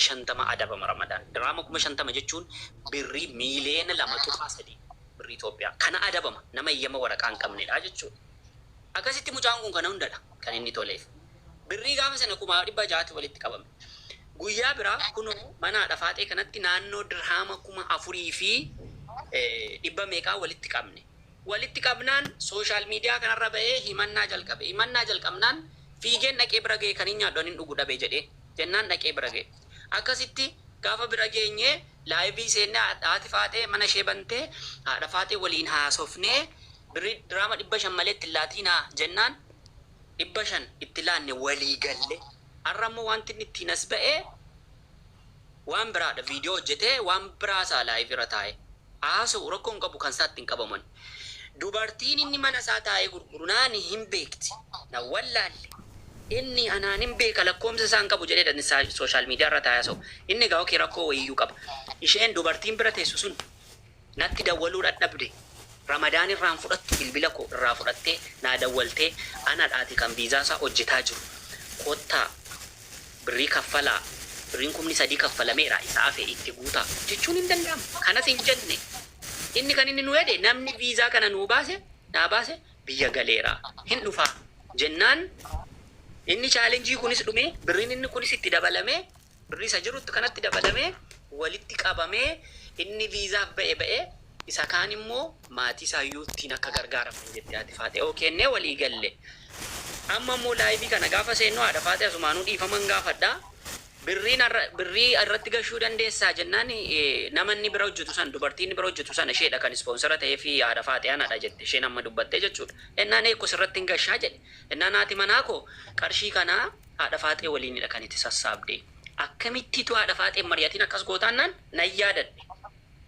50 adabama Ramadaan. Diraama 50,000 jechuun birrii miiliyoona 2.3 birrii Itoophiyaa. Kana adabama nama eeyyama waraqaa hin qabnedha jechuudha. Akkasitti mucaan kun kana hundadha kan inni toleef. Birrii gaafa sana 600,000tti walitti qabame. Guyyaa biraa kunoo mana haadha faaxee kanatti naannoo dirhaama 4,000 fi dhibba meeqaa walitti qabne. Walitti qabnaan social media kanarra ba'ee himannaa jalqabe. Himannaa jalqabnaan fiigeen dhaqee bira ga'e kanin nyaadhu anin dhugu dhabe jedhee jennaan dhaqee bira ga'e. Akkasitti gaafa bira geenye live seennee haati faaxee mana ishee bantee haadha faaxee waliin haasofnee birrii diraama 500 malee itti hin laatiinaa jennaan 500 itti laanne walii galle. Har'a immoo wanti inni ittiin as ba'e waan biraadha. Viidiyoo hojjetee waan biraa isaa live irra taa'e. Haasa'u rakkoo hin qabu kan isaa ittiin qabaman. Dubartiin inni mana isaa taa'ee gurguru naani hin beekti. Na wallaalle. Inni anaan hin beeka lakkoomsa isaa hin qabu jedhee inni social media irra taa'ee haasa'u. Inni egaa okay rakkoo wayiiyyuu qaba. Isheen dubartiin bira teessu sun natti dawwaluu dhadhabde. Ramadaan irraan fudhattu bilbila koo irraa fudhattee naa dawwaltee anadhaati kan viizaa isaa hojjetaa jiru. Kottaa birrii kaffalaa birriin 3,000 kaffalameera isa hafe itti guutaa jechuun hin danda'amu. Kanas hin jenne. Inni kan inni nu jedhe namni viizaa kana nuu baase naa baase biyya galeera hin dhufaa jennaan inni challenge kunis dhumee birriin inni kunis itti dabalamee birrii isa jirutti kanatti dabalamee walitti qabamee inni viizaaf ba'e ba'ee isa kaan immoo maatii isaayyuu ittiin akka gargaaraman jette haati faaxee ok jennee walii galle. Amma immoo live kana gaafa seennu haadha faaxee asumaanuu dhiifaman gaafadha. Birriin har'a birrii irratti gashuu dandeessaa jennaan nama inni bira hojjetu sana dubartii inni bira hojjetu sana isheedha kan ispoonsara ta'eefi haadha faaxee anadha jette isheen amma dubbattee jechuudha. Ennaan eekko sirratti hin gashaa jedhe. Ennaan haati manaa koo qarshii kana haadha faaxee waliinidha kan itti sassaabde. Akkamittitu haadha faaxee hin mari'atiin akkas gootaannaan nan yaadadhe.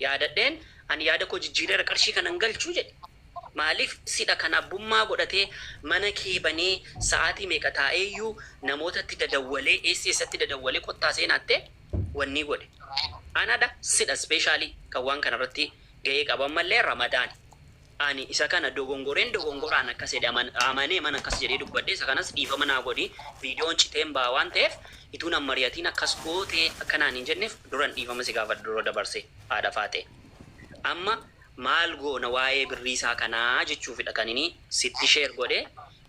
Yaadadheen ani yaada koo jijjiireera qarshii kana hin galchu jedhe. Maaliif sidha kan abbummaa godhatee mana kee banee sa'aatii meeqa taa'eeyyuu namootatti dadawwalee eessi eessatti dadawwalee kottaa seenaattee wannii godhe. Anadha sidha specially kan waan kana irratti ga'ee qabu ammallee Ramadaani. Ani isa kana dogongoreen dogongoraan akkas jedhe amanee mana akkas jedhee dubbadhe isa kanas dhiifama naa godhi viidiyoon citeen ba'a waan ta'eef ituu nan mari'atiin akkas goote akka naan hin jenneef duran dhiifama si gaafadha dura dabarse haadha faaxee. Amma maal goona waa'ee birrii isaa kanaa jechuufidha kan ini sitti share godhe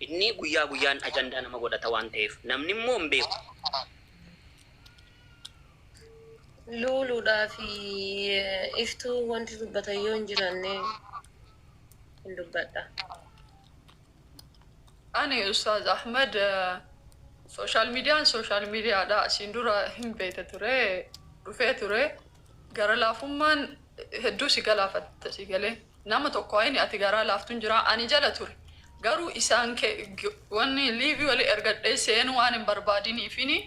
inni guyyaa guyyaan ajandaa nama godhata waan ta'eef namni immoo hin beeku. Luuluudhaa fi Iftuu wanti dubbatan yoo hin jiraanne hin dubbadha. Ani Ustaaz Ahmad social median social media dha asiin dura hin beeyta ture dhufee ture gara laafummaan hedduu si galaafatta si galee nama tokko ayni ati garaa laaftun jira ani jala ture garuu isaan ke wanni liivii wali ergadhee seenuu waan hin barbaadiniifini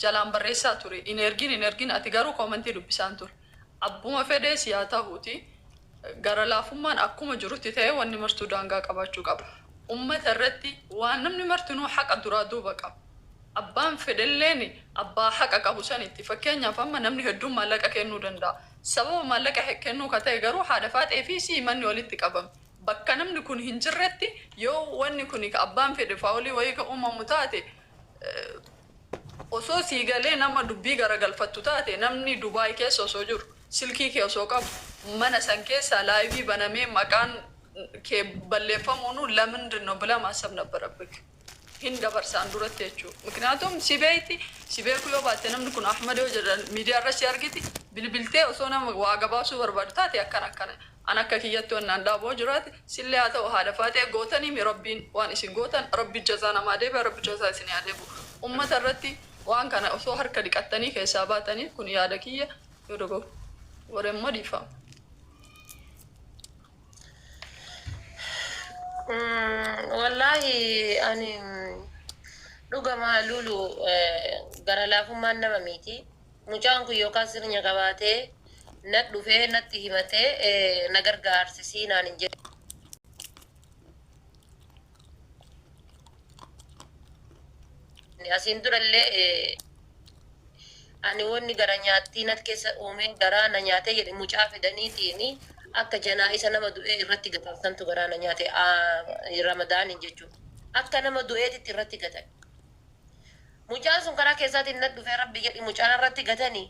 jalaan barreessaa ture hin ergin hin ergin ati garuu koomentii dubbisaan ture abbuma fedhee si haa tahuuti gara laafummaan akkuma jirutti ta'ee wanni martuu daangaa qabaachuu qaba ummata irratti waan namni martinuu haqa duraa duuba qaba abbaan fedhelleen abbaa haqa qabu sanitti fakkeenyaaf amma namni hedduun maallaqa kennuu danda'a sababa maallaqa kennuu ka ta'e garuu haadha faaxee fi sii manni walitti qabame bakka namni kun hin jirretti yoo wanni kun ka abbaan fedhe faawulii wayii ka uumamu taate Osoo sii galee nama dubbii garagalfattu taate namni Dubai keessa osoo jiru silkii kee osoo qabu mana san keessaa live banamee maqaan kee balleeffamuunu lamindinno bla maasab nabbarabik hin dabarsaan duratti jechuu mikniyaatum si beeyti si beekuu yoo baatte namni kun Ahmad yoo jedhan miidiyaa irra si argiti bilbiltee osoo nama waa gabaasuu barbaadu taate akkana akkana An akka kiyyatti wanni an dhaabu yoo jiraate sillee haa ta'u haadha faaxee gootaniimi rabbiin waan isin gootan rabbi jazaa namaa deebi'a rabbi jazaa isinii haa deebi'u ummata irratti waan kana osoo harka dhiqattanii keessaa baatanii kun yaada kiyya yoo dogongore immoo dhiifama. Wallaahi ani dhugama lulu gara laafummaan nama miti. Mucaan kun yookaan sirnya qabaatee nat dhufee natti himatee na gargaarsisii naan hin jenne. Asiin durallee ani wanni gara nyaattii nat keessa uumee garaa na nyaatee jedhe mucaa fidaniitiin akka janaa'isa nama du'ee irratti gatan santu garaa na nyaate Ramadaaniin jechuudha. Akka nama du'eetitti irratti gatan. Mucaan sun karaa keessaatiin na dhufee, "Rabbi jedhi, mucaan irratti gatanii."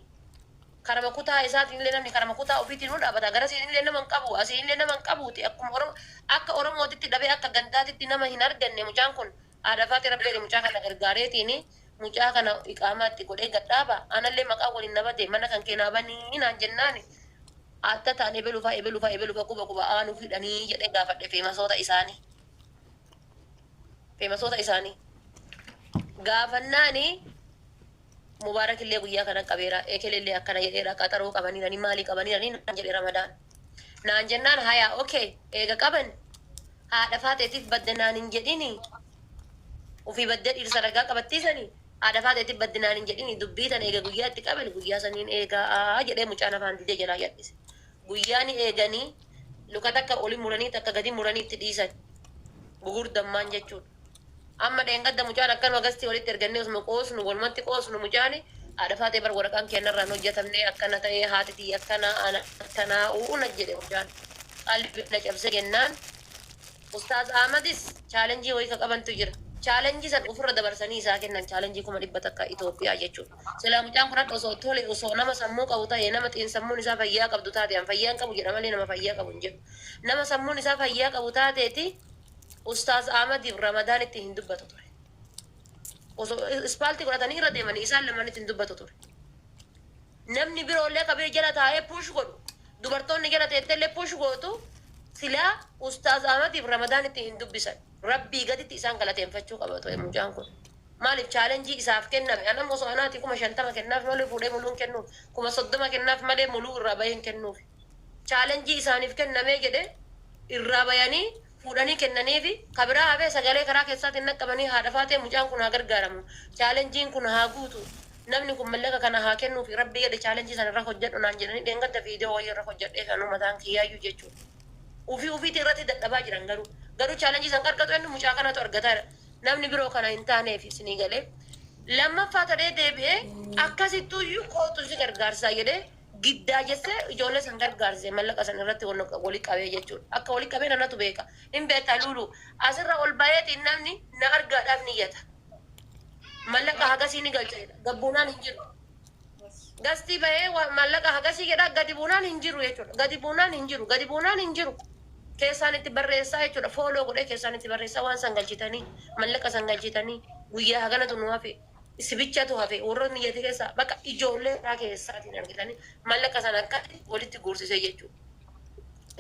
Karama kutaa isaatiin illee namni karama kutaa ofiitiin nu dhaabata. Gara siin illee nama hin qabu, asiin illee nama hin qabuuti. Akkuma Oromoo, akka Oromootitti dhabee, akka gandaatitti nama hin arganne mucaan kun. Haadha faati, Rabbi jedhi, mucaa kana gargaareetiin mucaa kana iqaamaatti godhee gadhaaba. Anallee maqaa waliin na bade, mana kan keenaa banii naan jennaani. Adda ta'an ebelufaa ebelufaa ebelufaa quba quba aanuu hidhanii jedhee gaafadhe famousoota isaanii. Famousoota isaanii. Gaafannaani Mubaarak illee guyyaa kana qabeera, ekelillee akkana jedheera, qaxaroo qabaniirani, maalii qabaniirani naan jedhe Ramadaan. Naan jennaan, hayaa, okay, eega qaban haadha faateetiif badde naan hin jedhini. Ufii baddee dhiirsa ragaa qabattiisanii haadha faateetiif badde naan hin jedhini, dubbii tan eega guyyaa itti qaban guyyaa saniin eegaa jedhee mucaan afaan didee jalaa jal'ise. Guyyaa ni eeganii luka takka oli muranii, takka gadi muranii itti dhiisan. Gugurdammaan jechuudha. Amma dheengadda mucaan akkanuma gastii walitti ergannee osuma qoosnu, walumatti qoosnu, mucaani haadha faatee bar waraqaan kennarraan hojjetamne akkana ta'ee, haati tiyya akkana, ana akkanaa u'una jedhe mucaan. Qalbii na cabse jennaan Ustaaz Ahmadis challenge wayii ka qabantu jira. Challenge san ofirra dabarsanii isaa kennan, challenge 100,000 Itoophiyaa jechuudha. Silaa mucaan kun hadha osoo tole, osoo nama sammuu qabu ta'e, nama xiinsammuun isaa fayyaa qabdu taate, an fayyaa hin qabu jedha malee nama fayyaa qabu hin jedhu. Nama sammuun isaa fayyaa qabu taateeti Ustaaz Ahmadiif Ramadaan itti hin dubbatu ture. Osoo ispaaltii godhatanii irra deemanii isaan lamanitti hin dubbatu ture. Namni biroollee qabee jala taa'ee push godhu, dubartoonni jala teetteellee push gootu, silaa Ustaaz Ahmadiif Ramadaan itti hin dubbisan. Rabbii gaditti isaan galateeffachuu qaba ture mucaan kun. Maaliif challenge isaaf kenname? Anam osoo anaati 50,000 kennaaf malee fuudhee muluu hin kennuuf. 30,000 kennaaf malee muluu irraa bahee hin kennuuf. Challenge isaaniif kennamee jedhee irraa bayanii fuudhanii kennaniifi kabiraa hafee sagalee karaa keessaatiin naqqabanii, haadha faatee mucaan kun haa gargaaramu. Challengeiin kun haa guutu. Namni kun mallaqa kana haa kennuufi, Rabbi jedhe, challenge sana irra hojjedhu naan jedhanii dheengadda viidiyoo wayii irra hojjedhee kanuu mataan kiyyaayyuu jechuudha. Ufii ufiitii irratti dadhabaa jiran, garuu challenge san argatu inni mucaa kanatu argataa jira. Namni biroo kana hin taaneef isinii galee. Lammaffaa ta'ee deebi'ee akkasittuyyuu kootu si gargaarsaa jedhee giddaa jessee ijoollee san gargaarse, mallaqa san irratti wali qabee jechuudha. Akka wali qabee nanatu beeka. Hin beektaa Lulu, asirra ol bayeetiin namni na argaadhaaf niyyata. Mallaqa hagasii ni galcha jedha. Gabbuunaan hin jiru. Gastii bahee mallaqa hagasii jedha, gadi buunaan hin jiru jechuudha. Gadi buunaan hin jiru. Gadi buunaan hin jiru. Keessaan itti barreessaa jechuudha. Follow godhee keessaan itti barreessaa, waan san galchitanii, mallaqa san galchitanii, guyyaa haganatu nu hafe. Sibichatu hafe, warroonni niyyate keessaa bakka ijoollee irraa keessaatiin argitanii mallaqa sana akka walitti guursisee jechuudha.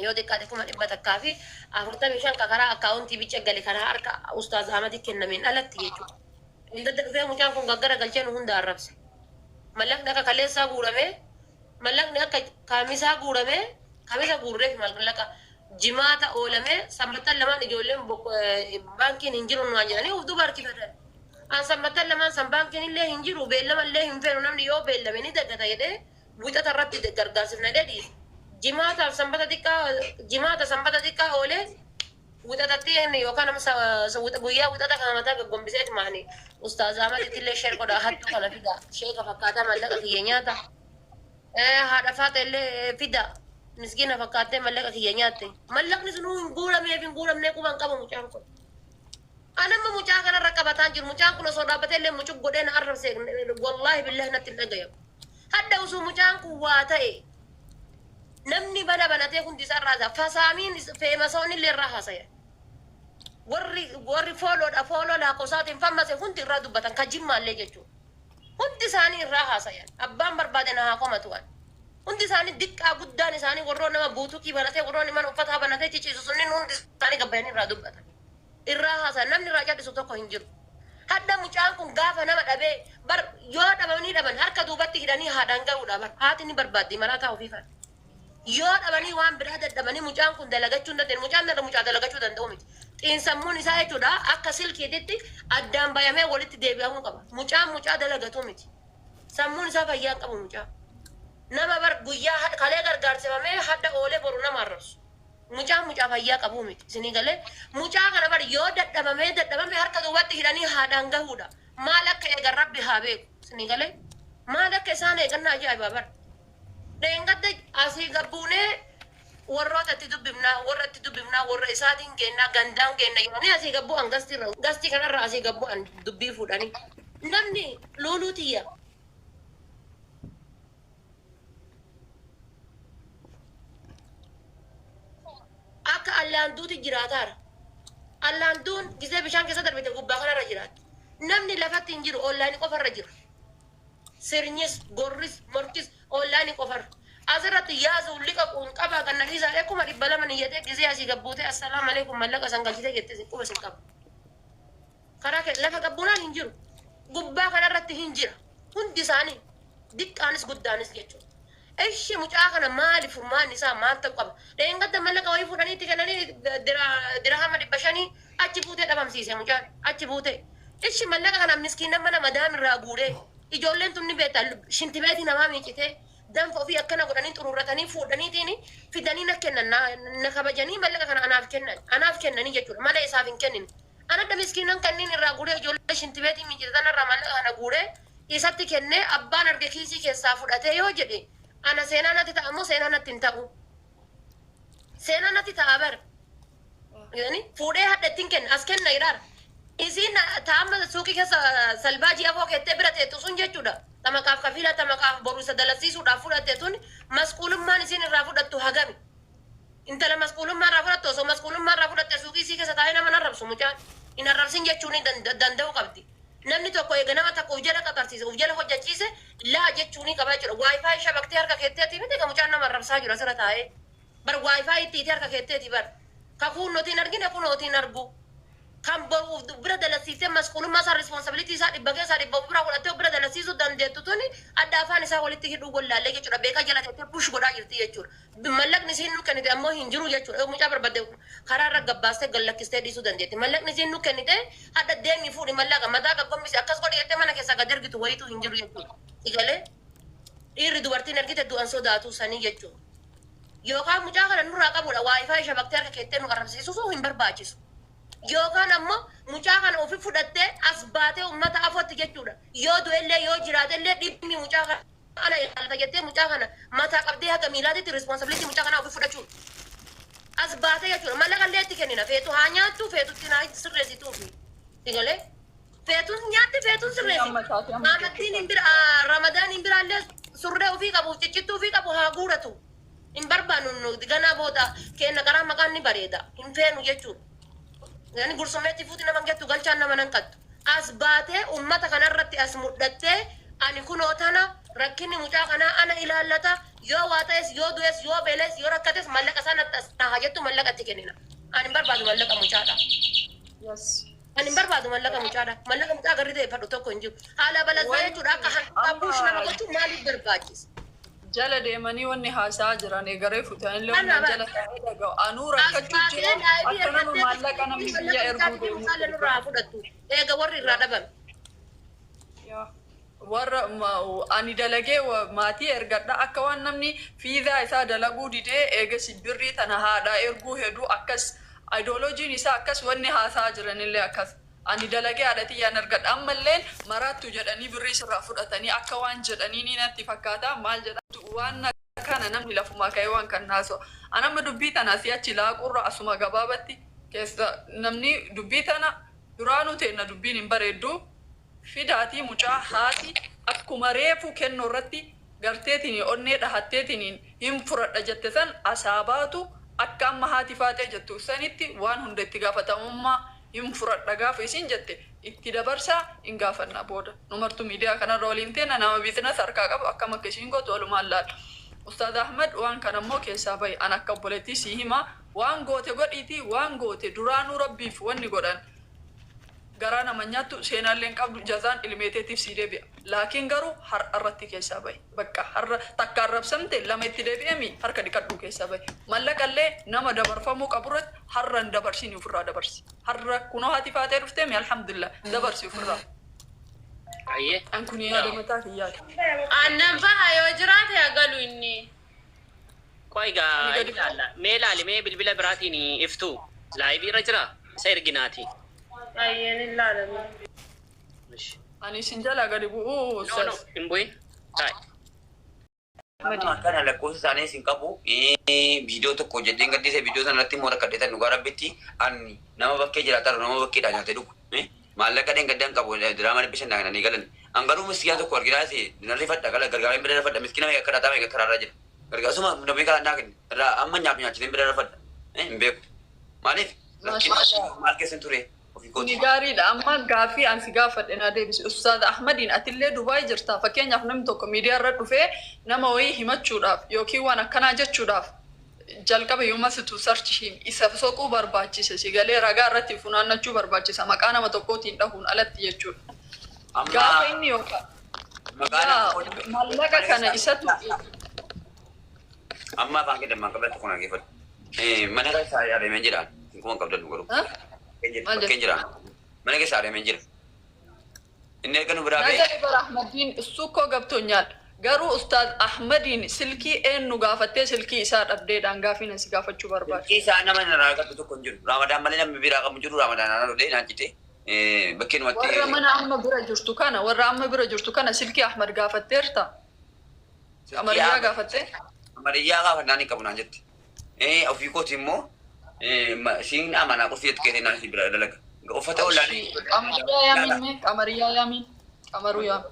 Yoo xiqqaate 145,000 ka karaa akkaawuntii bicha gale karaa harka Ustaaz Ahmadi kennameen alatti jechuudha. Hundadda dhufee mucaan kun gaggara galchee nu hunda arrabse. Mallaqni akka kaleessaa guuramee, mallaqni akka kaamisaa guuramee, kamisa guurreef mallaqa jimaata oolamee, sanbattan lamaan ijoolleen baankiin hin jiru nuwaan jedhanii uf duuba harkifatan. An sanbattan lamaan san baankiin illee hin jiru, beellama illee hin feenu, namni yoo beellame ni dagata jedhee wixata irratti gargaarsifna jedhee dhiise. Jimaataaf sanbata xiqqaa, jimaata sanbata xiqqaa oolee wixatatti yookaan nama guyyaa wixata kana mataa gaggombisee maani Ustaaz Ahmaditti illee share godhaa, hattuu kana fida, sheeka fakkaataa mallaqa kiyya nyaata. Haadha faata illee fida, miskiina fakkaattee mallaqa kiyya nyaatte. Mallaqni sunuu hin guurameef hin guuramnee quban qabu mucaan kun. Anamma mucaa kanarra qabataa jiru, mucaan kun osoo dhaabbatee illee mucuk godhee na arrabse, wallaahi billahi natti hin dhagayamu. Hadda osoo mucaan kun waa ta'e namni bana banatee hundi isaa irraa haasaya. Fasaamiin famousoonni illee irraa haasaya. Warri followdha, follow lakkoofsaatiin fammase hundi irraa dubbatan, ka jimmaallee jechuudha. Hundi isaanii irraa haasayan. Abbaan barbaade na haa komatu an. Hundi isaanii, diqqaa guddaan isaanii, warroon nama buutukii banatee, warroon mana uffataa banatee ciciisu sunniin hundi isaanii gabbayanii irraa dubbatan. Irraa haasayan, namni irraa callisu tokko hin jiru. Hadda mucaan kun gaafa nama dhabee bar, yoo dhabanii dhaban harka duubatti hidhanii haadhaan gahuudha bar, haati ni barbaaddi maraataa ofii kana. Yoo dhabanii waan biraa dadhabanii mucaan kun dalagachuu hin dandeenye, mucaan darra mucaa dalagachuu danda'u miti. Xiinsammuun isaa jechuudha akka silkiititti addaan bayamee walitti deebi'amuu qaba. Mucaan mucaa dalagatu miti. Sammuun isaa fayyaa hin qabu mucaa. Nama bar guyyaa kalee gargaarsifamee hadda oolee boru nama arrabsu. Mucaan mucaa fayyaa qabu miti. Isinii galee, mucaa kana bar yoo dadhabamee dadhabame harka duubatti hidhanii haadhaan gahuudha. Maal akka eegan Rabbi haa beeku. Isinii galee, maal akka isaan eegan na ajaa'iba bar. Dheengadda asii gabbuunee warroota itti dubbifnaa, warra itti dubbifnaa, warra isaatiin geennaa, gandaan geenna jedhanii asii gabbu'an, gastii kanarra asii gabbu'an dubbii fuudhanii. Namni luuluu tiyya. Akka allaanduuti jiraataara. Allaanduun gisee bishaan keessa darbite gubbaa kanarra jiraatti. Namni lafatti hin jiru, online qofarra jira. Sirnyis, gorris, morkis online qofarra. Asirratti yaasuu liqa quun qabaa kan nafii 200,000 niyyatee gisee asii gabbuutee assalaamu alaikum mallaqa san galchitee jettee quba sin qabu. Karaa lafa qabbuunaan hin jiru. Gubbaa kanarratti hin jira. Hundi isaanii diqqaanis guddaanis jechuudha. Ishi mucaa kana maali furmaanni isaa, maal ta'u qaba? Dheengadda mallaqa wayii fuudhanii itti kennanii dirhama 500 achi buutee dhabamsiise mucaan achi buutee. Ishi mallaqa kana miskiina mana madaam irraa guuree, ijoolleen tun ni beektaa, shintibeetii namaa miicitee danfa ofii akkana godhanii xururratanii fuudhaniitiin fidanii na kennan, na kabajanii mallaqa kana anaaf kennan, anaaf kennanii jechuudha, malee isaaf hin kennin. Anadda miskiinan kanneen irraa guuree, ijoollee shintibeetii miicite tanarraa mallaqa kana guuree isatti kennee, abbaan arge kiisii keessaa fudhatee yoo jedhe, ana seenaa natti ta'a moo seenaa natti hin ta'u? Seenaa natti ta'a bar. Yani fuudhee hadha ittiin kenna, as kenna jedhaara. Isiin taa'amma suuqii keessa salbaajii afoo keettee bira teettu sun jechuudha. Tamaqaaf kafiila, tamaqaaf boru isa dalasiisuudhaaf fudhatte tun, masquulummaan isiin irraa fudhattu hagami? Intala masquulummaa irraa fudhattu, osoo masquulummaa irraa fudhatte suuqii isii keessa taa'ee nama arrabsu mucaan. Hin arrabsin jechuun danda'u qabdi. Namni tokko eega nama takka uf jala qaxarsiise, uf jala hojjechiise, laa jechuun qaba jechuudha. WiFi shabaktee harka keetteeti miti ka mucaan nama arrabsaa jiru asirra taa'ee. Bar WiFi itti hiitee harka keetteeti bar. Kakuun nuti hin argine, kun nootiin argu. Kan boru uf bira dalasiisee masquulummaa isaa, responsibility isaa dhibba keessaa dhibba of bira fudhattee of bira dalasiisuu dandeettu tuni adda afaan isaa walitti hidhuu wallaallee jechuudha. Beekaa jala teettee push godhaa jirti jechuudha. Mallaqni isiin nu kennite ammoo hin jiru jechuudha. Mucaa barbaadde karaa irra gabbaastee gallakkistee dhiisuu dandeetti. Mallaqni isiin nu kennite hadha deemii fuudhi mallaqa mataa gaggombisi akkas godhi jettee mana keessaa gad ergitu wayitu hin jiru jechuudha. Igalee dhiirri dubartiin ergite du'an sodaatu sanii jechuudha. Yookaan mucaa kana nurraa qabudha, WiFi shabaktee harka keettee nu arrabsiisuu hin barbaachisu. Yookaan ammoo mucaa kana ofi fudhattee as baatee uummata afotti jechuudha. Yoo du'ellee yoo jiraatellee dhimmi mucaa kana ana ilaallata jettee mucaa kana mataa qabdee haga miilaatitti responsibility mucaa kanaa ofi fudhachuudha. As baatee jechuudha. Mallaqa illee itti kennina. Feetu haa nyaattu, feetutti naa sirreessituufi. Sigalee? Feetuun nyaatti, feetuun sirreessi. Amma isaati amma. Amattiin hin bira, Ramadaan hin biraallee surree ofii qabu, ciccittuu ofii qabu haa guuratu. Hin barbaannu nuti, ganaa booda kenna karaa maqaan ni bareeda. Hin feenu jechuudha. Yani gursummeetti fuuti nama gettu galchaan nama nan qattu. As baatee uummata kanarratti as mudhattee, ani kunoo tana, rakkinni mucaa kanaa ana ilaallata, yoo waa ta'es, yoo du'es, yoo beeles, yoo rakkates, mallaqa sana as haa jettu, mallaqa itti kennina. Ani hin barbaadu mallaqa mucaadha. Ani hin barbaadu mallaqa mucaadha. Mallaqa mucaa garri ta'e fadhu tokko hin jiru. Haala balazaa jechuudha, akka hanqaa push nama gochuun maaliif barbaachisa? Jala deemanii wanni haasa'aa jiran eegaree fuutanillee Kana wanni jala taa'ee dhaga'u. Anuu rakkachuu jira, akka nama maallaqa namni biyya erguu deemu. Nurraa fudhattu. Eega warri irraa dhabame. Yaa. Warra ani dalagee maatii ergadha, akka waan namni fiizaa isaa dalaguu didee eegas birrii tana haadhaa erguu heduu, akkas ideoloojiin isaa, akkas wanni haasa'aa jiranillee, akkas ani dalagee haadha tiyyaan ergadha, ammalleen maraattu jedhanii birrii sirraa fudhatanii akka waan jedhanii ni natti fakkaata. Maal jedha, waan kana namni lafumaa ka'ee waan kan haasa'u. Anamma dubbii tana si'achi laaqurra asuma gabaabatti keessa namni dubbii tana duraanuu teenna dubbiin hin bareeddu. Fidaatii mucaa haati akkuma reefu kennuu irratti garteetiin onnee dhahatteetiin hin furadha jette san asaabaatu, akka amma haati faaxee jettu sanitti waan hunda itti gaafatamummaa hin furadha gaafa isin jette itti dabarsaa, hin gaafannaa booda numartu miidiyaa kanarra waliin teena, nama business harkaa qabu akkam akka isiin gootu walumaan laala. Ustaaz Ahmad, waan kana immoo keessaa bahi, an akka obboleettii sii himaa, waan goote godhiitii, waan goote duraanuu rabbiif wanni godhan garaa nama nyaattu, seenaallee hin qabdu, jazaan ilmeeteetiif sii deebi'a. Laakiin garuu har'a irratti keessaa bahi. Bakka har'a takka arrabsamte lama itti deebi'emi, harka dhiqadhuu keessaa bahi. Mallaqallee nama dabarfamuu qabu irratti har'a hin dabarsin, ofirraa dabarsi. Har'a kunoo haati faatee dhufteemi, alhamdulillah, dabarsi ofirraa. Ayyee. An kun yaada mataa kiyyaati. Aannan baha yoo jiraate hagalu inni. Qoy gaa. Ani gadi ilaalla. Mee ilaali, mee bilbila biraatiin iftu. Live irra jira. Isa erginaati. Ayyeen ilaalame. Ani isin jalaa gadi bu'uu. No, no, hin bu'in. Taa'e. Akkana lakkoofsa isaanii isin qabu, viidiyoo tokko hojjedheen gaddise. Viidiyoo sana irratti immoo rakkadheetan. Dhugaa rabbitti ani nama bakkee jiraataa, nama bakkeedhaa nyaatee dhugu. Maallaqa dheengaddan qabu diraama 500 naa kennanii galan. An garuu miskiina tokko arginaas nan rifadha gala gargaareen bira rifadha miskiina meeqa kadhataa meeqa karaarra jira. Gargaarsuma namni karaa naa kenne irraa amma nyaatu nyaachiseen bira rifadha. Hin beeku. Maaliif? Rakkina maal keessan ture ofii Kuni kooti. gaariidha. Amma gaaffii ani si gaafadhe naa deebisi. Ustaaz Ahmadiin atillee Dubaay jirta. Fakkeenyaaf namni tokko miidiyaa irra dhufee nama wayii himachuudhaaf yookiin waan akkanaa jechuudhaaf jalqaba you must to search him. Isa soquu barbaachisa. Si galee ragaa irratti funaannachuu barbaachisa. Maqaa nama tokkootiin dhahuun alatti jechuudha. Amma Gaafa inni yookaan maqaa yaa maallaqa kana isatu amma afaan kee dammaan qabdan tokko dhaggeeffadhu. Mana keessa adeemeen jira. Kuma qabdan garuu. Ha? Maal Bakkeen jira. Mana keessa adeemeen jira. Inni erga nu biraa ba'e. Naga Ibar Ahmadiin እሱ እኮ ገብቶኛል። Garuu Ustaaz Ahmadiin silkii eenyu gaafattee silkii isaa dhabdeedhaan gaafii si gaafachuu barbaada. Silkii isaa nama irraa qabdu tokko hin jiru. Ramadaan malee namni biraa qabu hin jiru. Ramadaan ana dhufee naan cite. Bakkeenumatti. Warra mana amma bira jirtu kana warra amma bira jirtu kana silkii Ahmad gaafatteerta? Amariyyaa gaafattee? Amariyyaa gaafannaan hin qabu naan jette. Ofii kooti immoo siin amanaa qofii jettu keessee naan si bira dalaga. Uffata ollaanii. Qamariyyaa yaamiin mee? Qamariyyaa yaamiin? Qamaruu yaam.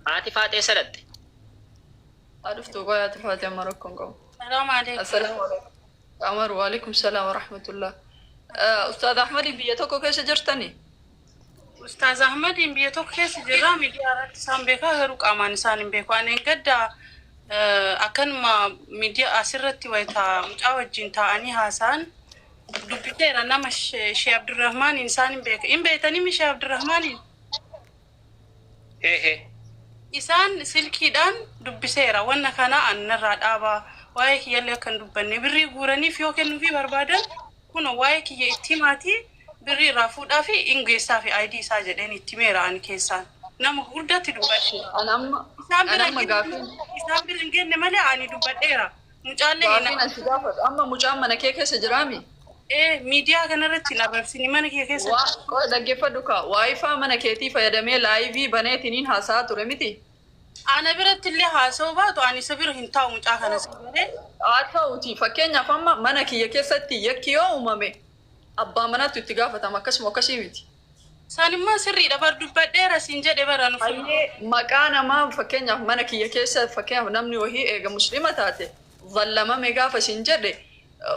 Haati faaxee sadatte. Haa dhuftu qoyaati faatee amma rakkoon qabu. Salaamu alaikum. Assalaamu alaikum. Qamaru waalaikum salaam wa rahmatullah. Ustaaz Ahmadiin biyya tokko keessa jirtanii? Ustaaz Ahmadiin biyya tokko keessa jirra. Miidiyaa irratti isaan beekaa garuu qaamaan isaan hin beeku. Ani gadda akkanuma miidiyaa asirratti wayita mucaa wajjin taa'anii haasa'an dubbiseera nama Shee Abdurrahmaaniin isaan hin beeka. Hin beektanii Shee Abdurrahmaaniin? Hee hee. Isaan silkiidhaan dubbiseera. Wanna kana annarraa dhaabaa. Waa'ee kiyyallee akka hin dubbanne birrii guuraniif yoo kennuufii barbaadan kun waa'ee kiyya itti himaatii birrii irraa fuudhaa fi hin geessaa fi ID isaa jedheen itti himeera ani keessaan. Nama guddaatti dubbadhe. Ani amma Isaan ani bira amma hin gaafiin isaan bira hin geenne malee ani dubbadheera. Mucaallee gaafiin ani si gaafadhu amma mucaan mana kee keessa jiraami? Ee, miidiyaa kanarratti hin arrabsini mana kee keessa. Waa qoy dhaggeeffadhu kaa WiFi mana keetii fayyadamee live baneetiniin haasa'aa ture miti? Ana biratti illee haasa'uu baatu ani isa bira hin taa'u mucaa kana si malee. Haa ta'uti fakkeenyaaf amma mana kiyya keessatti yakki yoo uumame abbaa manaatu itti gaafatama akkasuma akkasii miti. Isaan immoo sirriidha bar dubbadheera siin jedhe bara nuuf. Hayyee maqaa namaa fakkeenyaaf mana kiyya keessa fakkeenyaaf namni wahii eega musliima taate zallamame gaafa siin jedhe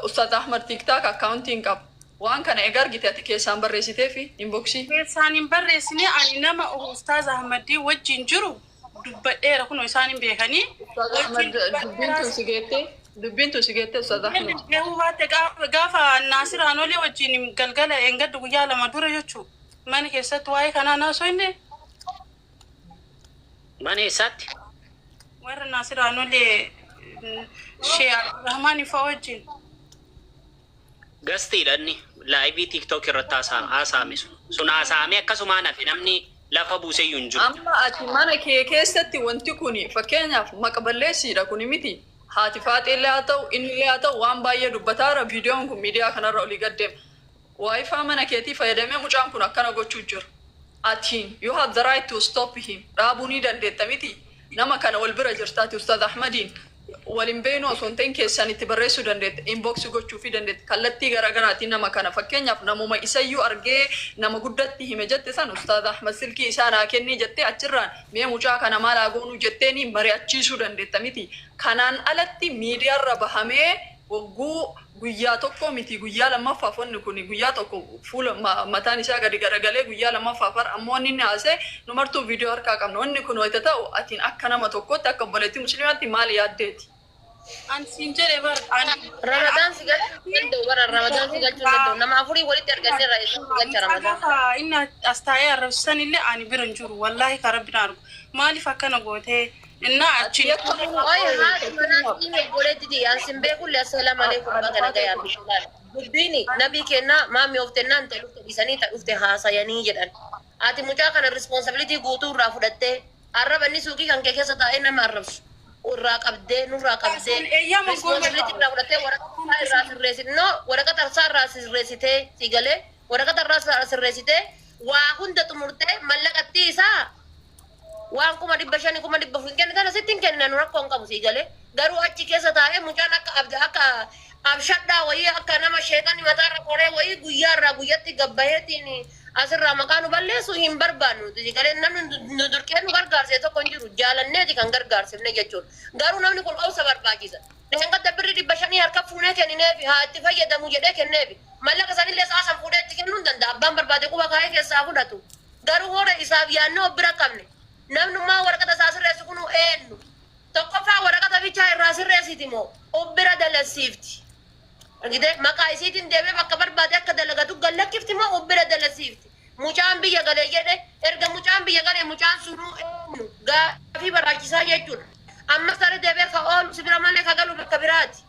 Ustaaz Ahmad TikTok akkaawuntii hin qabu. Waan kana eega argite ati keessaan barreessitee fi inboxii. Keessaan hin barreessine ani nama Ustaaz Ahmadii wajjin jiru dubbadheera kunoo isaan hin beekanii. Ustaaz Ahmad dubbiin tun si geettee dubbiin tun si geettee Ustaaz Ahmad. Gahuu baatte gaafa Naasir Anolee wajjin galgala eengaddu guyyaa 2 dura jechuu mana keessatti waa'ee kanaa naasoo inni Mana eessaatti? Warra Naasir Anolee Shee Abdurrahmaan fa'aa wajjin. Gastiidha inni live TikTok irratti haasa'ame sun. Sun haasa'amee akkasumaan hafe namni lafa buuseyyuu hin jiru. Amma ati mana kee keessatti wanti kuni fakkeenyaaf maqballeessiidha kuni miti. Haati faaxeellee haa ta'u innillee haa ta'u waan baay'ee dubbataara viidiyoon kun miidiyaa kanarra olii gaddeema. WiFi mana keetii fayyadamee mucaan kun akkana gochuu jira. Atiin you have the right to stop him. Dhaabuu ni dandeetta miti. Nama kana wal bira jirtaati Ustaaz Ahmadiin waliin beenu osoo hin ta'in keessaan itti barreessuu dandeetta. Inbox gochuu fi dandeetta. Kallattii garaagaraatiin nama kana fakkeenyaaf namuma isayyuu argee nama guddatti hime jette san Ustaaz Ahmad silkii isaa naa kennii jettee achirraan mee mucaa kana maal haa goonuu jetteeni mari'achiisuu dandeetta miti. Kanaan alatti miidiyaarra bahamee wagguu guyyaa tokko miti guyyaa lammaffaaf wanni kun guyyaa tokko fuula mataan isaa gadi garagalee guyyaa lammaffaaf har ammoo wanni inni haasee nu martuu viidiyoo harkaa qabna wanni kun wayita ta'u atiin akka nama tokkotti akka obboleettii musliimaatti maal yaaddeeti? Ani siin jedhe bar ani. Ramadaan si galchuu hin danda'u bara Ramadaan si galchuu hin danda'u. Nama afurii walitti arganneerra isa si galcha Ramadaan. Gaafa inni as taa'ee arrabsisan illee ani bira hin jiru wallaahi kan rabbi na argu maaliif akkana gootee innaa achi. Oye, haati manaa siime obboleettiti an sin beekullee assalaamu alaikum baga nagayaan bishaan. Dubbiini nabii kennaa maami ooftennaan ta'e dhufte dhiisanii ta'e dhufte haasayanii jedhan. Ati mucaa kana responsibility guutuu irraa fudhattee arraba inni suuqii kan kee keessa taa'ee nama arrabsu. Irraa qabdee nurraa qabdee Eeyyama responsibility irraa fudhattee waraqaa irraa sirreessite no waraqaa tarsaa irraa sirreessitee si galee waraqaa irraa sirreessitee waa hunda xumurtee mallaqatti isaa waan 500,000 400,000 hin kennitan asitti hin kennan rakkoo hin qabu si galee garuu achi keessa taa'ee mucaan akka abda akka Abshadhaa wayii akka nama sheexanni mataarra koree wayii guyyaarraa guyyatti gabbaheetiin asirraa maqaa nu balleessu hin barbaannu. Galee namni nu durqee nu gargaarse tokko hin jiru. Jaalanneeti kan gargaarsifne jechuudha. Garuu namni kun obsa barbaachisa. Dheengadda birri 500 harka fuunee kennineefi haa itti fayyadamu jedhee kenneefi. Mallaqa sanillee sa'a san fuudhee itti kennuu hin danda'a. Abbaan barbaade quba kaayee keessaa fudhatu. Garuu hora isaaf yaadnee of bira qabne. Namnummaa waraqata isaa sirreessu kun eenyu? Tokkoffaa waraqata bichaa irraa sirreessiti moo of bira dalasiifti? Argitee maqaa isiitiin deemee bakka barbaade akka dalagatu gallakkifti moo of bira dalasiifti? Mucaan biyya galee jedhe, erga mucaan biyya galee mucaan sunuu eenyu? Gaafii barbaachisaa jechuudha. Ammas tarii deebi'ee ka oolu si bira malee ka galu bakka biraati.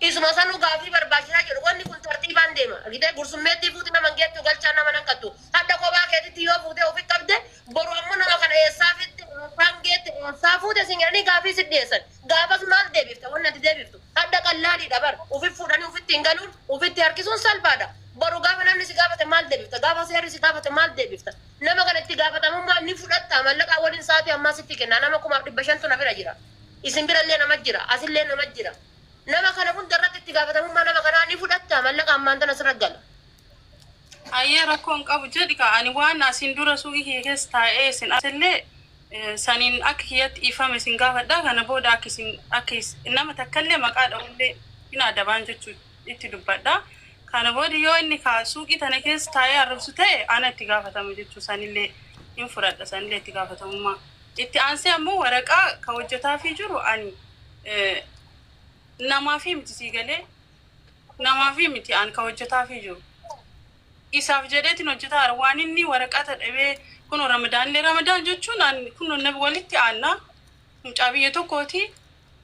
Isuma sanuu gaafii barbaachisaa jedhu, wanni kun tartiibaan deema. Argitee gursummeettii fuuti nama hin geettu, galchaa nama nan qattu. Hadda kophaa keetitti yoo fuutee ofi qabde, boru ammoo nama kana eessaa fidde, eessaan geette, eessaa fuute sin jedhanii gaafii si dhiyeessan. Gaafas maal deebifta? Wanni ati deebiftu? Hadda qallaaliidha bar. Ofi fuudhanii ofitti hin galuun, ofitti harkisuun salphaadha. Boru gaafa namni si gaafate maal deebifta? Gaafa seerri si gaafate maal deebifta? Nama kana itti gaafatamummaa ni fudhatta. Mallaqaa waliin sa'aatii ammaa sitti kenna. Nama 5,500tu na bira jira. Isin birallee nama jira. Asillee nama jira. Nama kana hunda irratti itti gaafatamummaa nama kanaa ni fudhatta. Mallaqa ammaan tana sirra gala. Ayyee, rakkoon qabu jedhi ka. Ani waan asiin dura suuqii kiyya keessa taa'ee isin asillee saniin akka kiyyatti ifame isin gaafadha. Kana booda akka isin akka nama takkallee maqaa dha'ullee hin adabaan jechuu itti dubbadha. Kana booda yoo inni ka suuqii tana keessa taa'ee arrabsu ta'e, ana itti gaafatama jechuu, sanillee hin fudhadha, sanillee itti gaafatamummaa. Itti aansee ammoo waraqaa ka hojjetaafii jiru ani namaafii miti, sii galee, namaafii miti an ka hojjetaafii jiru. Isaaf jedheetiin hojjetaa waan inni waraqata dhabee kun Ramadaanillee, Ramadaan jechuun an kun nabi walitti aanna, mucaa biyya tokkooti.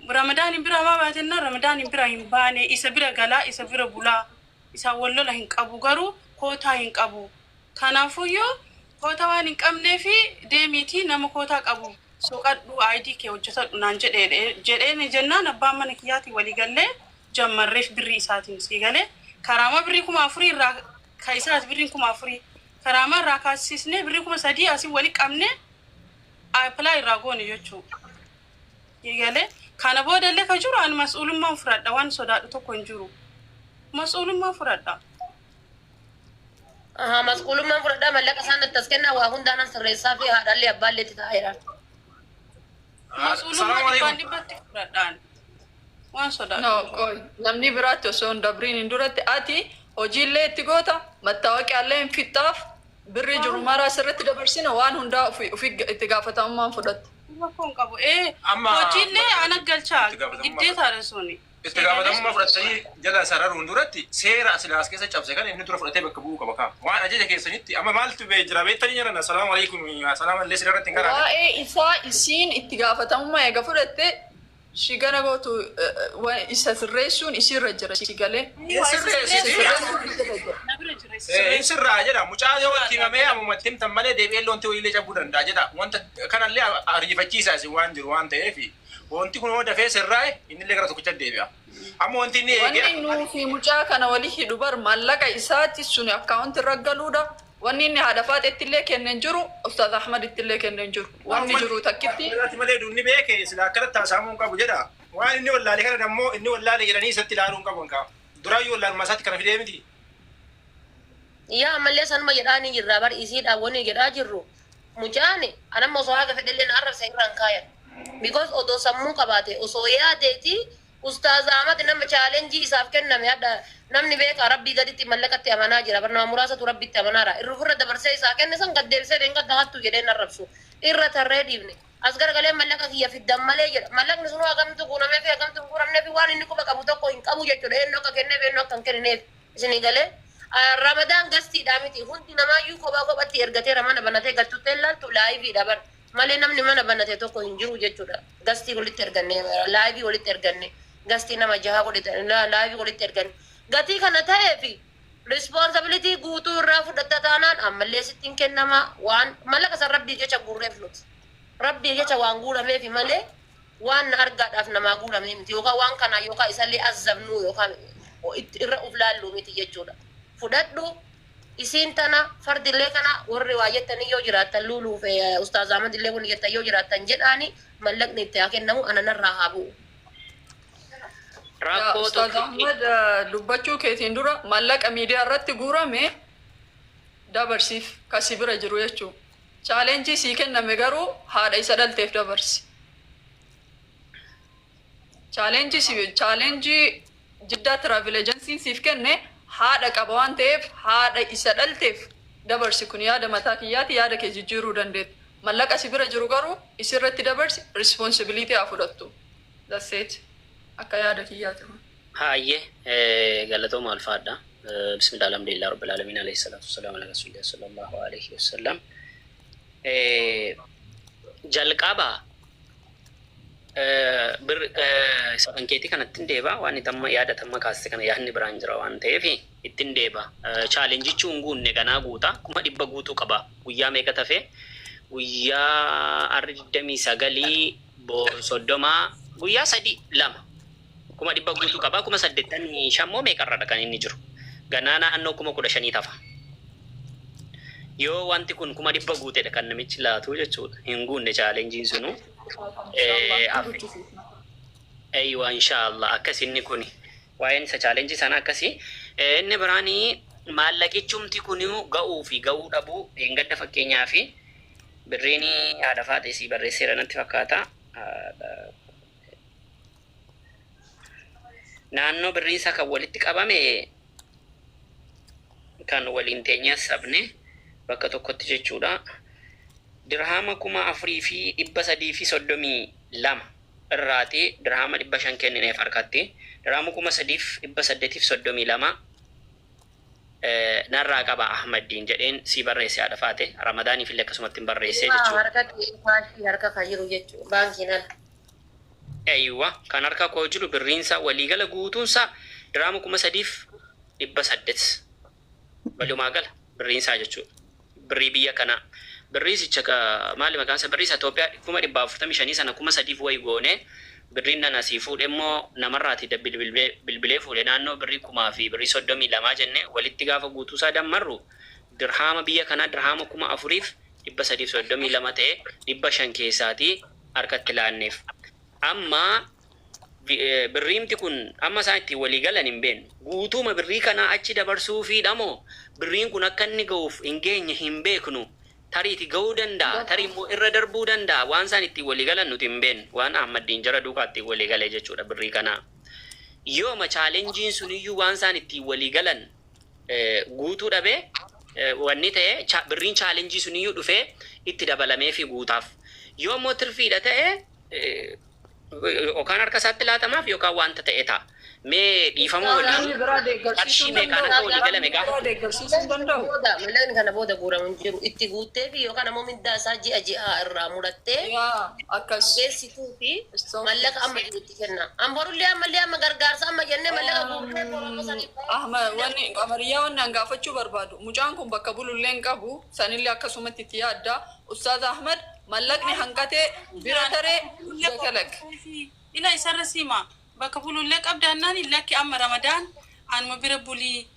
Ramadaan hin bira maa baatennaan Ramadaan hin bira hin baane, isa bira galaa, isa bira bulaa, isaan wal lola hin qabu, garuu kootaa hin qabu. Kanaafuyyuu kootaa waan hin qabneefi deemiitii nama kootaa qabu soqadhu, ID kee hojjetadhu naan jedheen jennaan, abbaan mana kiyyaatiin walii gallee jammarreef birrii isaatiin, sii galee, karaama birrii 4,000 irraa ka isaati, birriin 4,000 karaama irraa kaasisnee birrii 3,000 asii wali qabne apply irraa goone jechuu. Galee, kana boodallee ka jiru ani mas'uulummaan fudhadha, waan sodaadhu tokko hin jiru. Mas'uulummaan fudhadha. Ahaa, mas'uulummaan fudhadhaa, mallaqa isaan natti as kennaa, waa hundaan sirreessaa fi haadhaallee abbaallee itti taa'eera. Mas'uulummaa dhibbaan dhibbatti fudhadhaan. Waan sodaadhu. No, qoy. Namni biraatti osoo hin dabriin hin duratti ati hojiillee itti goota, mattaawaqiyaallee hin fixxaaf, birrii jiru mara asirratti dabarsina, waan hundaa ofi itti gaafatamummaan fudhatta. Rakkoon qabu. Amma- Hojiillee ana galchaa Itti gaafatamummaa giddeetaadha suni. Itti gaafatamummaa fudhatanii jala sararuun duratti seera asilaas keessa cabse kan inni dura fudhatee bakka bu'uu qaba kaa. Waan ajaja keessanitti amma maaltu bee jira beektanii jiran, assalaamu alaikum, assalaamu alaikum irratti hin karaa. Waa'ee isaa isiin itti gaafatamummaa eega fudhatte, she gonna go to isa sirreessuun isiirra jira, si galee. Sirreessiti. Sirreessuun isiirra jira. Na bira jira. Hin sirraa jedha, mucaa yoo itti himamee ammumatti himtan malee deebi'ee loonti wayiillee cabuu danda'a jedha. Wanta kanallee ariifachiisaa isin waan jiru waan ta'eef, wanti kun yoo dafee sirraa'e innillee gara tokkicha deebi'a. Amma wanti inni Wanni eegee nuu fi mucaa kana walii hidhu bar maallaqa isaati sun akkaawunti irra galuudha. Wanni inni haadha faaxeetti illee kenneen jiru, Ustaaz Ahmad itti illee kenneen jiru. Wanni jiru takkitti. Irratti malee dunni beeke sila akkanatti haasa'amuu hin qabu jedha. Waan inni wallaalee kana ammoo inni wallaalee jedhanii isatti ilaaluu hin qabu hin. Duraayyuu wallaalummaa isaatti kana fidee miti. Yaa, ammallee sanuma jedhaanii jirra bar, isiidhaan wanni jedhaa jirru. Mucaan anamma osoo haga fedhellee na arrabsa irraan kaayan. Because odoo sammuu qabaate, osoo yaadeeti, Ustaaz Ahmad nama challenge isaaf kenname hadha namni beeka rabbii gaditti mallaqatti amanaa jira. Bar nama muraasatu rabbitti amanaara. Irra ofirra dabarsee isaa kenne san gaddeebisee dheengadda hattu jedhee arrabsu. Irra tarree dhiifne. As garagalee mallaqa kiyya fiddan malee jedha. Mallaqni sun hagamtu guuramee fi hagamtu hin guuramnee fi waan inni quba qabu tokko hin qabu jechuudha. Eenyu akka kenneef, eenyu akka hin kennineef. Isinii galee. Ramadaan gastiidha miti. Hundi namaayyuu kophaa kophatti ergateera, mana banatee galtuttee ilaaltu liveiidha bar. Malee namni mana banate tokko hin jiru jechuudha. Gastii walitti erganne, live walitti erganne, gastii nama jaha godhate live walitti erganne. Gatii kana ta'eefi responsibility guutuu irraa fudhatta taanaan ammallee sittiin kennama, waan mallaqa san rabbii jecha guurreef nuti. Rabbii jecha waan guurameefi malee waan na argaadhaaf namaa guuramee miti, yookaan waan kana yookaan isallee azzabnuu yookaan irra uf laalluu miti jechuudha. Fudhadhu isiin tana fardillee kana warri waa jettanii yoo jiraattan, luuluuf Ustaaz Ahmad illee kun jettan yoo jiraattan jedhaani, mallaqni itti haa kennamu, ananarraa haa bu'u. Rakkoo Ustaaz tokko Ahmad, dubbachuu keetiin dura maallaqa miidiyaa irratti guurame dabarsiif kasi bira jiru jechuudha. Challenge sii kenname garuu haadha isa dhalteef dabarsi. Challenge si challenge Jiddaa Travel Agency siif kenne haadha qaba waan ta'eef haadha isa dhalteef dabarsi. Kun yaada mataa kiyyaati, yaada kee jijjiiruu dandeetta. Mallaqa si bira jiru garuu isirratti dabarsi, responsibility haa fudhattu. That's it. Akka yaada kiyyaati kun. Haayye, galatooma, alfaadha. Bismillah, alhamdulillah, rabbil alamin, alayhi salatu wassalamu ala rasulillah sallallahu alayhi wasallam. Jalqaba isa kan keetii kanatti hin deeba, waan itti amma yaadatamma kaaste kana yaadni biraan jira waan ta'eef ittiin deeba. Challengeichi hin guunne, ganaa guuta, 100,000 guutuu qaba. Guyyaa meeqa tafe? Guyyaa arri 29, boor 30, guyyaa sadi lama 100,000 guutuu qaba. 85,000 moo meeqarradha kan inni jiru. Ganaa naannoo 15,000 tafa. Yoo wanti kun 100,000 guutedha kan namichi laatu jechuudha. Hin guunne challengeiin sunu. Aywa, inshaallah, akkas inni kuni. Waa'een isa challenge sana akkasi. Inni biraanii maallaqichumti kun ga'uu fi ga'uu dhabuu gadda, fakkeenyaa fi birriin haadha faatee sii barreesseera natti fakkaata. Naannoo birriin isaa kan walitti qabame kan waliin teenyee sabne bakka tokkotti jechuudha. Dirhaama 4,332 irraati dirhaama 500 kennineef harkatti. Dirhaama 3,832 narraa qaba Ahmaddiin jedheen sii barreesse haadha faate. Ramadaaniif illee akkasumatti hin barreesse jechuudha. Harkatti kaashii harka kan jiru jechuudha baankiin ala. Aywa, kan harka koo jiru birriinsa waliigala guutuunsa dirhaama 3,800 walumaa gala birriinsaa jechuudha. Birrii biyya kanaa. Birrii sicha maali maqaan isaa, birrii isa Itoophiyaa 455,000 sana 3,000 wayi goone, birriin nana sii fuudhe immoo namarraati bilbilee fuudhe naannoo birrii 1,032 jenne, walitti gaafa guutuusaa dammarru dirhaama biyya kanaa dirhaama 4,332 ta'e 500 keessaatii harkatti laanneef. Amma birriimti kun amma isaan ittiin walii galan hin beeknu. Guutuuma birrii kanaa achi dabarsuufiidha moo birriin kun akka inni ga'uuf hin geenye hin beeknu. Tariiti ga'uu danda'a, tarii immoo irra darbuu danda'a. Waan isaan ittiin walii galan nuti hin beeknu. Waan Ahmaddiin jara duukaa ittiin walii galee jechuudha birrii kanaa. Yooma challengeiin suniyyuu waan isaan ittiin walii galan guutuu dhabee wanni ta'e, birriin challenge suniyyuu dhufee itti dabalamee fi guutaaf. Yoo immoo tirfiidha ta'e yookaan harka isaatti laatamaaf yookaan wanta ta'e ta'a. Mee dhiifama Namni waliin biraa deeggarsiisuu qarshii hin meeqaan danda'u. akka walii galame Namni gaafa biraa deeggarsiisuu hin danda'u. Booda mallaqni kana booda guuramu hin jiru. Itti guuttee fi yookaan ammoo mindaa isaa ji'a ji'a irraa murattee Yaa akkas. geessituu fi mallaqa amma jiru itti kenna. Amborullee ammallee amma gargaarsa amma jennee mallaqa guurtee boroo sanii. Ahmad, wanni Qamariyaa wanni an gaafachuu barbaadu, mucaan kun bakka bulullee hin qabu, sanillee akkasumatti itti yaadda. Ustaaz Ahmad, mallaqni hanqatee bira taree jakalag. Ila isarra siima bakka bulullee qabdaannaan, lakki, amma Ramadaan anuma bira bulii,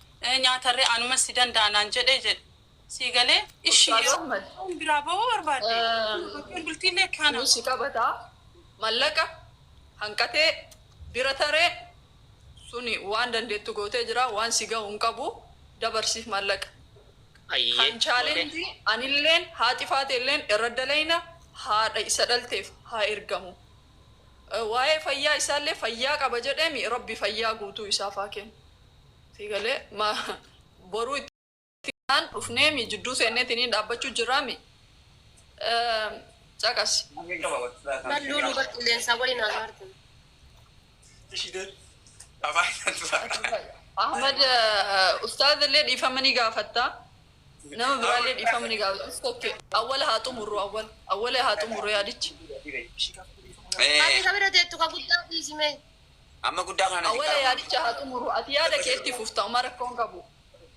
nyaatarree anuma si danda'anaan jedhee jedhe. Sii galee ishii Ustaaz Ahmad. biraa bahuu barbaadde. Bakkeen bultiillee kana. Si qabataa mallaqa hanqatee bira taree suni waan dandeettu gootee jira, waan si ga'u hin qabu, dabarsiif mallaqa. Ayyee. Kan challenge anilleen haati faateilleen irra dalayna, haadha isa dhalteef haa ergamu. Waa'ee fayyaa isaallee fayyaa qaba jedheemi, rabbi fayyaa guutuu isaaf haa kennu. Siigalee ma boruu itti aan dhufneemi jidduu seenneetiin dhaabbachuu jiraami. Caqas. Bal'uu bar qilleensaa waliin haasa'artu. Ahmad, ustaaz illee dhiifama ni gaafatta. Nama biraallee dhiifama ni gaafata. Okay. Awwala haa xumurru, awwala. Awwala haa xumurru yaadichi. Ati sabira teettu ka guddaa dhiisime. Amma guddaa kana. Awwala yaadicha haa xumurru. Ati yaada keetti fufta, uma rakkoon qabu.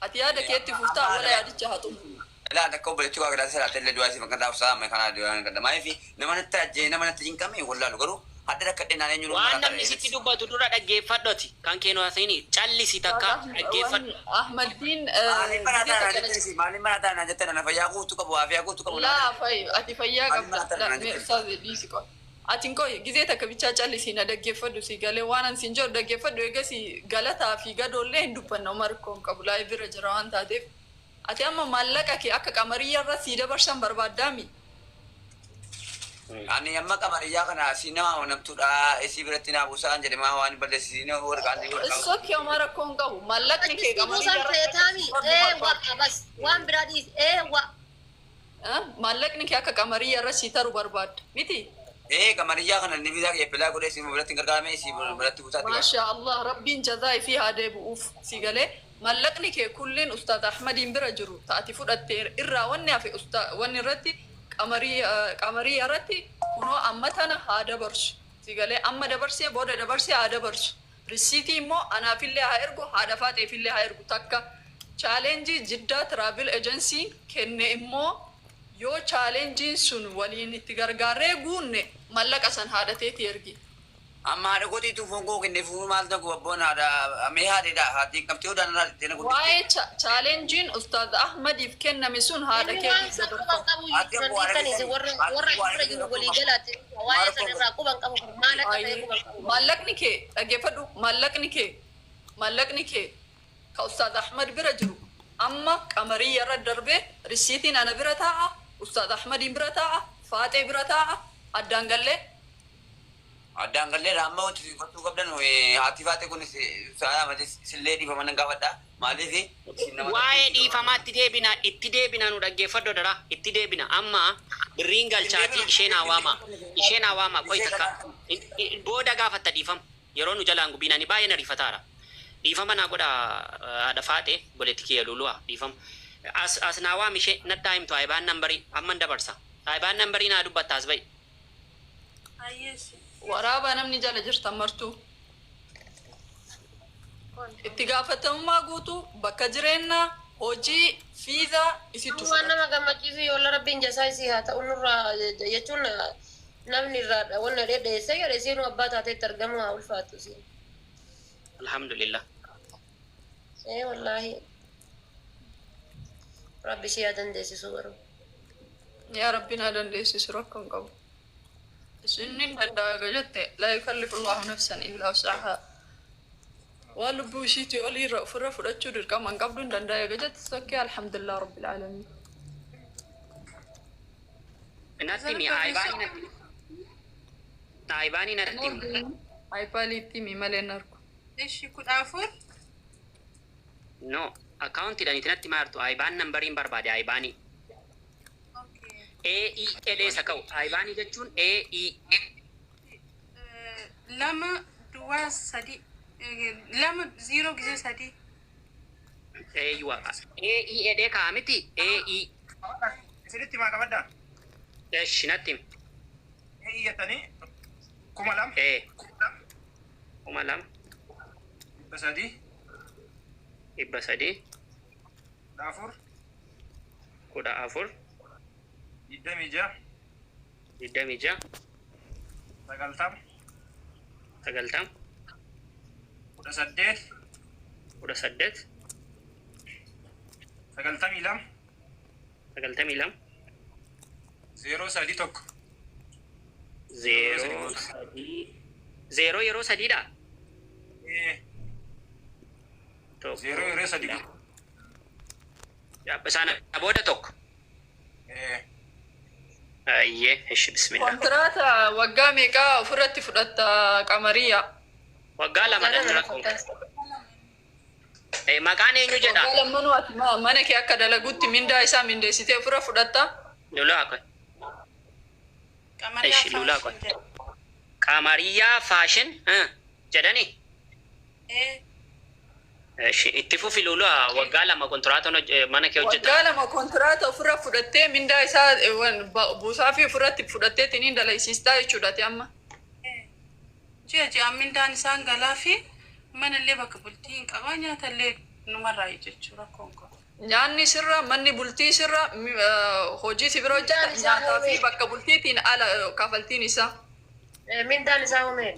Ati yaada keetti fufta, awwala yaadicha haa xumurru. Ilaa takka obboleettii waa gadaasa laata illee du'aa si bakka taa'u saa amma kana du'aa kan maaliif nama natti ajjee nama natti cinqame wallaalu, garuu hadda rakkadhe naan eenyu. Waan namni sitti dubbatu dura dhaggeeffadhoti. Kan keenu haasa'ini callisi takka dhaggeeffadhu. Ahmaddiin Maaliif mana taa'aa jettee, maaliif mana taa'aa jettee, nana fayyaa guutuu qabu, waafiyaa guutuu qabu. Laa, ati fayyaa Maaliif mana qabda. taa'aa Laa, jettee? ustaaz dhiisi qaba. Atiin qoy gizee takka bichaa callisii na dhaggeeffadhu, si galee waan an siin jedhu dhaggeeffadhu. Eegas galataa fi gadoollee hin dubbanna, uma rakkoo hin qabu, live irra jira waan taateef. Ati amma maallaqa kee akka qamariyyaa irra sii dabarsan barbaaddaami? Ani amma qamariyyaa kana si nama amanamtuudha, isii biratti naa buusaan jedhe, maa waan balleessisiin warqaan warqaan. Sokkii homaa rakkoo hin qabu. Maallaqni kee Achi buusan qamariyyaa irra feetaami ee wa bas waan biraa dhiis ee wa. Maallaqni kee akka qamariyyaa irra sii taru barbaadda. Miti? Ee, qamariyyaa kana inni bitaa eebbelaa godhee isii biratti hin gargaarame, isii biratti buusaatti qaba. Maasha Allah, Rabbiin jazaa ifii haa deebi'uuf. Si galee, maallaqni kee kulliin Ustaaz Ahmadiin bira jiru ta'ati fudhatte irraa wanni hafe wanni irratti qamarii irratti kunoo amma tana haa dabarsu. Si galee, amma dabarsee booda dabarsee haa dabarsu. Risiitii immoo anaafillee haa ergu, haadha faaxeefillee haa ergu. Takka challenge Jiddaa Travel Agency kenne immoo yoo challengeiin sun waliin itti gargaarree guunne, mallaqa san haadhateeti ergi. Amma haadha kootiitu foon koo kenneef maal ta'u, abboon haadha mee haadheedha, haati qabtee odaan irraa dhibtee na guddifte. Waa'ee challengeiin Ustaaz Ahmadiif kenname sun haadha Inni waan keetiif san quban dabarfamu. qabu san dhiisanis warra asirra jiru walii galaatti waa'ee san irraa quban qabu, maal akka ta'e quban qabu. Maallaqni kee, dhaggeeffadhu, maallaqni kee ka Ustaaz Ahmad bira jiru amma qamarii irra darbee risiitiin ana bira taa'a, Ustaaz Ahmadiin bira taa'a, Faaxee bira taa'a, addaan gallee. Addaan galleedha. Amma wanti gochuu qabdan, haati faate kunis sa'a malee sillee dhiifama nan gaafadha. Maaliif isin nama Waa'ee dhiifamaatti deebina, itti deebina, nu dhaggeeffadhu dara, itti deebina. Amma birriin galchaatii isheen haa waama, isheen haa waama. Qoy takka, booda gaafatta dhiifama. Yeroo nu jalaan gubiin ani baay'ee na riifataara. Dhiifama naa godha, haadha faate, goletti kiyya lulu'a, dhiifama. As naa waam ishee, natti haa himtu. IBAN numberii amman dabarsa. IBAN numberii naa dubbatta, as ba'i. Ayyeessi. Waraabaa, namni jala jirtan martuu. Itti gaafatamummaa guutuu bakka jireenyaa, hojii, fiizaa isittu Waan fudhata. nama gammachiisu yoo Rabbiin jasaa isii haa ta'u, nurraa jechuun namni irraa wanna dheedheessee jedhe, isiinuu abbaa taateetti argamu haa ulfaattu isiin. Alhamdulillah. Ee wallaahi. Rabbi ishee haa dandeessisu garuu. Yaa Rabbi naa dandeessisu, rakkoo hin qabu. Isin ni danda'a jette, لا يكلف الله نفسا إلا وسعها. Waan lubbuu ishiitii olii irra ofirra fudhachuu dirqama hin qabdu, hin danda'a jette, sokkee, alhamdulillah rabbil aalamiin. Natti himi, IBANii natti himi. IBANii natti himi. IBANiitti himi malee hin argu. Ishi 14. No, akkaawuntiidhaan itti natti maartu, IBAN numberiin barbaade, IBANii. Okay. AE jedhee isa ka'u. IBANii jechuun AE. 2 duwwaa 3 2 0 gisee 3. Eeyyuwa. AE jedhee ka'a miti? AE. Isinitti maa qabaddaa? Eshi, natti himi. Ee, jettanii 2000. Ee. 2000. 2000. 300. 300. 14. 14. 26. 26. 90. 90. 18. 18. 92. 92. 0 3 1. 0 3 0 yeroo sadiidha. Ee. Tokko. 0 yeroo 3. Sana booda 1. Ee. Ayyee, ishi, bismillah. Kontiraata waggaa meeqaa ofirratti fudhatta, qamariyaa? Waggaa 2 dha rakkoon. Maqaan eenyu jedha? Waggaa lammanuu ati mana kee akka dalagutti mindaa isaa mindeessitee ofirra fudhatta? Lolaa qoy. Qamariyaa Ishi, lulaa qoy. Fashion jedha. Qamariyaa Fashion jedhani. Ee. Ishi, itti fufi lulaa, waggaa 2 kontiraata mana kee hojjeta. Waggaa 2 kontiraata ofirra fudhattee mindaa isaa buusaa fi ofirratti fudhattee tiniin dalaysiistaa jechuudha ati amma. Ji'a ji'aan mindaan isaan galaa fi manallee bakka bultii hin qabaa, nyaatallee numarraa jechuu rakkoon qabu. Nyaanni sirra, manni bultii sirra, hojii si bira hojjeta, Mindaan isaa nyaataa fi hoomee. bakka bultiitiin ala kafaltiin isaa. Mindaan isaa hoomee.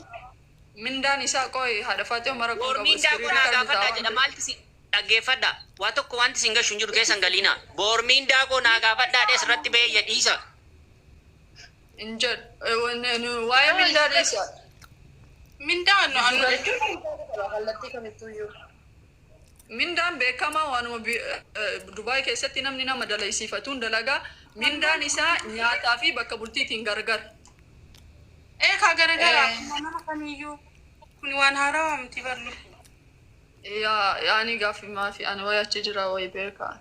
Mindaan isaa qoy, haadha Faatee, mara kun Boor qabu mindaa kun naa gaafadhaa jedha, maalti si dhaggeeffadha. Waa tokko wanti sin gashu hin jiru, keessan galiina. Boor mindaa koo naa gaafadhaa dhees irratti ba'ee dhiisa. Hin jedhu waa'ee mindaa dhiisa. Mindaa nu anu Kallattii kamittuyyuu. Mindaan beekamaa waanuma Dubaay keessatti namni nama dalaysiifatuun dalagaa mindaan isaa nyaataa fi bakka bultiitiin gargar. Ee kaa garagara akkuma nama kamiiyyuu kun waan haarawaa miti barlu. Yaa yaani gaaffii maafi ani wayi achi jira wayi beekaa.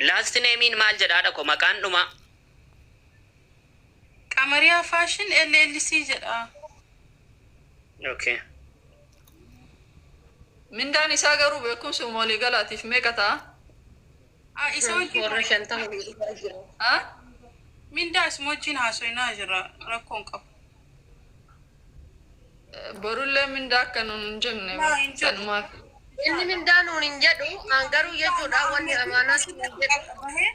Last name maal jedhaadha ko maqaan dhuma? Qamariyaa Fashion LLC jedha. Okay. Mindaan isaa garuu beekumsa waliigalaatiif meeqa ta'a? Ah, isa wajjin Warra 50 dhufaa jira. Ah? Mindaa isuma wajjin haasofnaa jirra, rakkoon qabu. Borullee mindaa akka nuun hin jenne Laa, hin jedhu. sanumaaf. Inni mindaa nuun hin jedhu, an garuu jechuudha wanni amaanaa siin hin jedhu.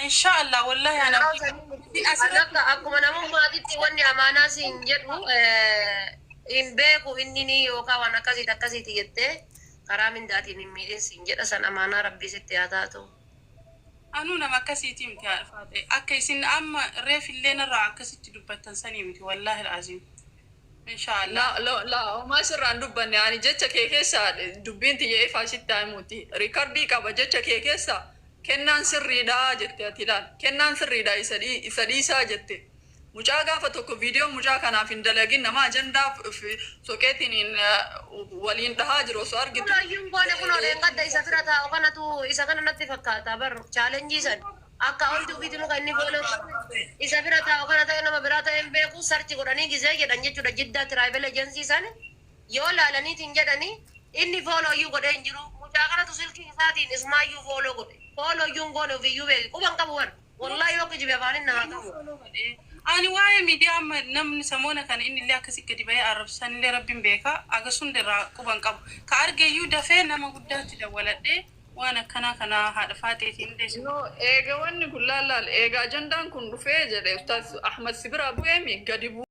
Inshaallah, wallahi ana An akka akkuma namummaatitti wanni amaanaa siin jedhu hin beeku inni ni yookaan waan akkasiiti akkasiiti jettee karaa mindaatiin hin miidhin siin jedha, san amaanaa rabbii sitti haa taatu. Anuu nama akkasiiti miti, haadha faate. Akka isin amma reef illee narraa akkasitti dubbattan sanii miti, wallahi al'aziim. Inshaallah. La la la, homaa sirraan dubbanne. Ani jecha kee keessa dubbiin tiyya ifaa sitti himuuti. Rikardii qaba. Jecha kee keessa kennaan sirriidha jette. Ati ilaal, kennaan sirriidha, isa dhiisaa jette. Mucaa gaafa tokko viidiyoo mucaa kanaaf hin dalagin, nama ajandaa soqeetiin hin, waliin dhahaa jiru osoo argitu. Kunooyyuun goone kunoo leenqadda isa bira taa'u kanatu isa kana natti fakkaata bar challenge san akka wanti ofiitti muka inni goone isa bira taa'u kana ta'e nama biraa ta'e hin beeku. Search godhanii gizee jedhan jechuudha Jiddaa Travel Agency san yoo laalaniitiin jedhanii inni follow iyyuu godhee hin jiru. Mucaa kanatu silkii isaatiin ismaayyuu follow godhe. Follow iyyuu hin goone, ofiiyyuu beeku quban qabu wan wallahi yoo kijibe afaanin naa qabu. Ani waa'ee miidiyaa amma namni samoona kana inni illee akkasii gadi bahee arrabsan illee rabbiin beeka. Agarsuun irraa quban qabu. Ka argeeyyuu dafee nama guddaatti dawwaladhee waan akkanaa kana haadha faateetiin illee. No, eega wanni kun laal laal, eega ajandaan kun dhufee jedhe Ustaaz Ahmad si biraa bu'eemi gadi bu'u.